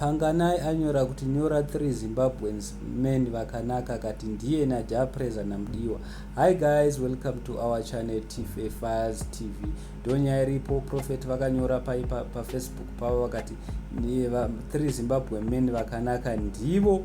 Panganai anyora kuti nyora 3 Zimbabweans men vakanaka akati ndiye naJah Prayzah naMudiwa. Hi guys, welcome to our channel TFA Files TV. Ndonyaya iripo. Prophet vakanyora pai paFacebook pavo vakati 3 Zimbabwe men vakanaka ndivo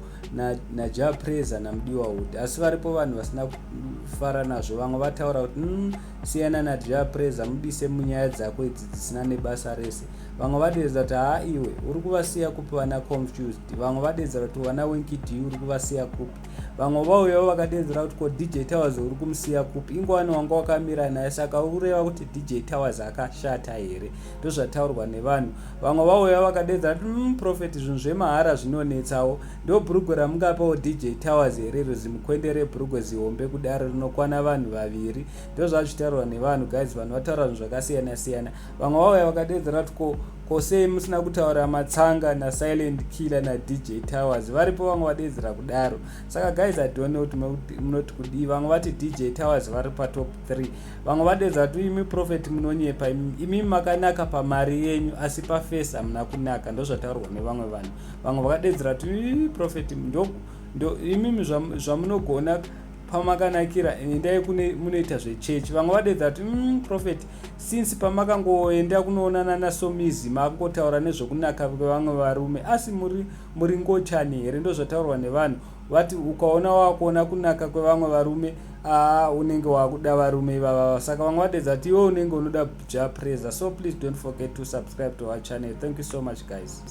naJah Prayzah naMudiwa Hood, asi varipo vanhu vasina kufara nazvo. Vamwe vataura kuti siyana naJah Prayzah, mubise munyaya dzako idzi dzisina nebasa rese. Vamwe vadedza kuti haa, iwe uri kuvasiya kupi vana Confused? Vamwe vadedzera kuti vana Winky D uri kuvasiya kupi? Vamwe vauyawo vakadedzera kuti ko DJ Towers uri kumusiya kupi? Ingowani wanga wakamira naye, saka uri kureva kuti DJ Towers akashata here? Ndozvataurwa nevanhu. Vamwe vauyawo vakadedzera kuti prophet, zvinhu zvemahara zvinonetsawo. Ndo bhurugwe ramungapawo DJ Towers here iro zimukwende rebhurugwe zihombe kudaro rinokwana vanhu vaviri? Ndozvazvitaurwa nevanhu guys. Vanhu vataura zvinhu zvakasiyana siyana. Vamwe vauya vakadedzera kuti ko sei musina kutaura Matsanga naSilent Killer naDJ Towers? Varipo vamwe vadedzera kudaro. Saka guys, I don't know kuti munoti kudii. Vamwe vati DJ Towers vari patop 3. Vamwe vadedza kuti imi prophet munonyepa, imi makanaka pamari yenyu asi paface hamuna kunaka. Ndozvataurwa nevamwe vanhu. Vamwe vakadedzera kuti prophet, ndo imimi zvamunogona pamakanakira, endai kune munoita zvechechi. Vamwe vadedza kuti prophet, since pamakangoenda kunoonana naSomizi makungotaura nezvekunaka kwevamwe varume, asi muri ngochani here? Ndozvataurwa nevanhu. Vati ukaona wakuona kunaka kwevamwe varume, aa, unenge wakuda varume ivava. Saka vamwe vadedza kuti iwe unenge unoda Jah Prayzah. So please don't forget to subscribe to our channel. Thank you so much, guys.